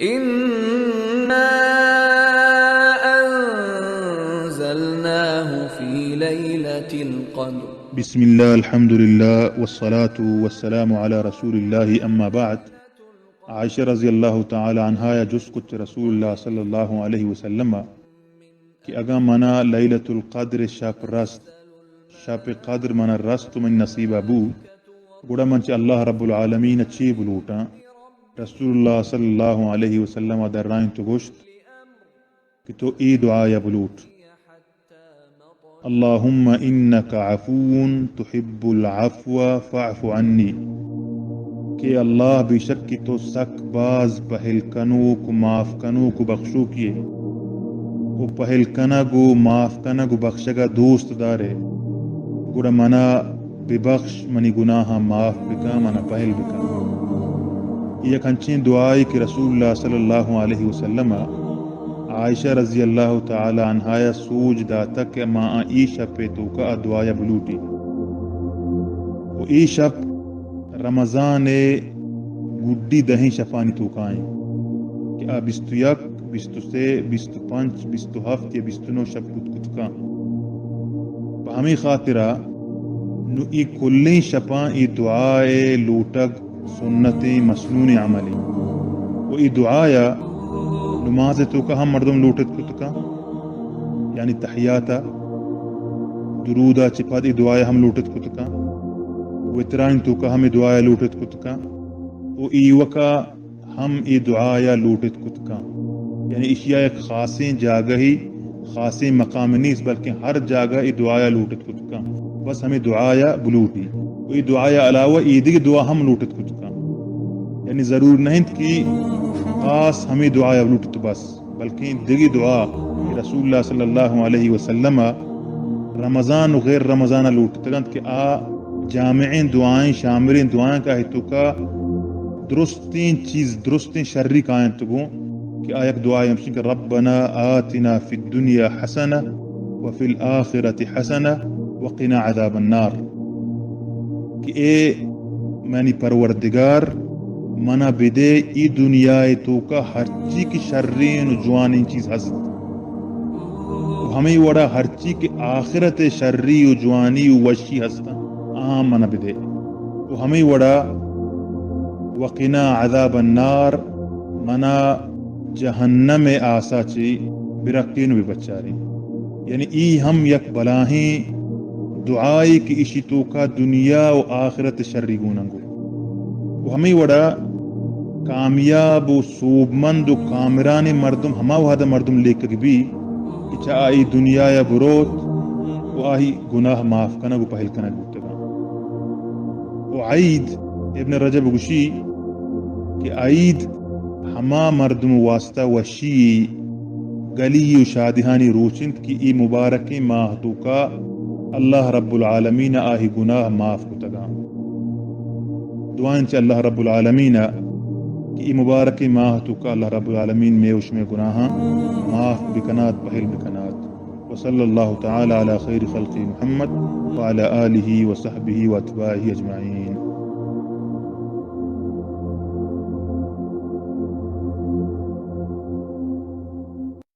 إنا أنزلناه في ليلة القدر. بسم الله، الحمد لله، والصلاة والسلام على رسول الله، أما بعد. عائشہ رضی اللہ تعالی عنہا ءَ جست کت رسول اللہ صلی اللہ علیہ وسلم ءَ کہ اگاں منا لیلۃ القدر ءِ شپ رست، شپ قدر منا رست و منی نصیب ءَ بو، گڑا من چہ اللہ رب العالمین ءَ چے بلوٹاں؟ رسول اللہ صلی اللہ علیہ وسلم ءَ درائینت و گوشت کہ تو اے دعایا بلوٹ، اللهم إنك عفو تحب العفو فاعف عني. کہ اللہ، بے شک کہ تو سک باز پہل کنوک و معاف کنوک و بخشوکے ئے، و پہل کنگ و معاف کنگ و بخشگا دوست دارے، گڑا منا ببخش، منی گناہاں معاف بکن، منا پہل بکن. اے یک انچیں دعائے کہ رسول اللہ صلی اللہ علیہ وسلم ءَ عائشہ رضی اللہ تعالی عنہا ءَ سوج داتگ کہ ما آں اے شپ ءِ توکا آ دعایا بلوٹیں. و اے شپ رمضان ءِ گڈی دہیں شپانی توکا ایں کہ آ بیست و یک، بیست و سے، بیست و پنچ، بیست و ہفت یا بیست و نو شپ بوت کت کن. پہ ہمے خاطرا نوں اے کلیں شپاں اے دعا ءِ لوٹگ سنتیں مسنونیں عملے. و اے دعایا نماز ءِ توکا ہم مردم لوٹت کت کن، یعنی تحیاتا، درودا چہ پد اے دعایا ہم لوٹت کت کن، وترانی توکا ہم اے دعایا لوٹت کت کن، و ایوکا ہم اے دعایا لوٹت کت کن. یعنی ایشیا یک خاصیں جاگہے، خاصیں مقامے نیست، بلکیں ہر جاگہ اے دعایا لوٹت کت کن. بس ہمے دعایا بلوٹی. و اے دعایا علاوہ اے دگہ دعا ہم لوٹت کت کن. یعنی ضرور نہ انت کہ خاص ہمے دعایا بلوٹت بس، بلکیں دگہ دعا کہ رسول اللہ صلی اللہ علیہ وسلم ءَ رمضان و غیر رمضان ءَ لوٹتگ انت کہ آ جامعیں دعائیں، شاملیں دعائیں کہ آئی توکا درستیں چیز، درستیں شری کاینت گوں، کہ آ یک دعائے ہمشیں کہ ربنا آتنا فی الدنیا حسنہ وفی الآخرۃ حسنہ وقنا عذاب النار. کہ اے منی پروردگار، منا بدے اے دنیا ءِ توکا ہرچی کہ شریں و جوانیں چیز ہست، و ہمے وڑا ہرچی کہ آخرت ءِ شری و جوانی و وشی ہست انت، آہاں منا بدے. و ہمے وڑا وقنا عذاب النار، منا جہنم ءِ آسا چہ برکین و ببچارین. یعنی اے ہم یک بلاہیں دعائے کہ ایشی توکا دنیا و آخرت ءِ شری گون انت. و ہمے وڑا کامیاب و سوبمند و کامرانیں مردم ہما وہدا مردم لیکگ بی کہ چہ آئی دنیایا بروت و آئی گناہ معاف کنگ و پہل کنگ بوتگاں. و عید، ابن رجب گوشی کہ عید ہما مردم واسطہ وشی، گلی و شادہانی روچ انت کہ اے مبارکیں ماہ توکا اللہ رب العالمین آئی گناہ معاف کتگاں. دعا انت چہ اللہ رب العالمین کہ اے مبارکیں ماہ توکا اللہ رب العالمین مئے و شمئے گناہاں معاف بکنات، پہل بکنات. وصلی اللہ تعالی علی خیر خلقہ محمد وعلی آلہ وصحبہ واتباعہ اجمعین.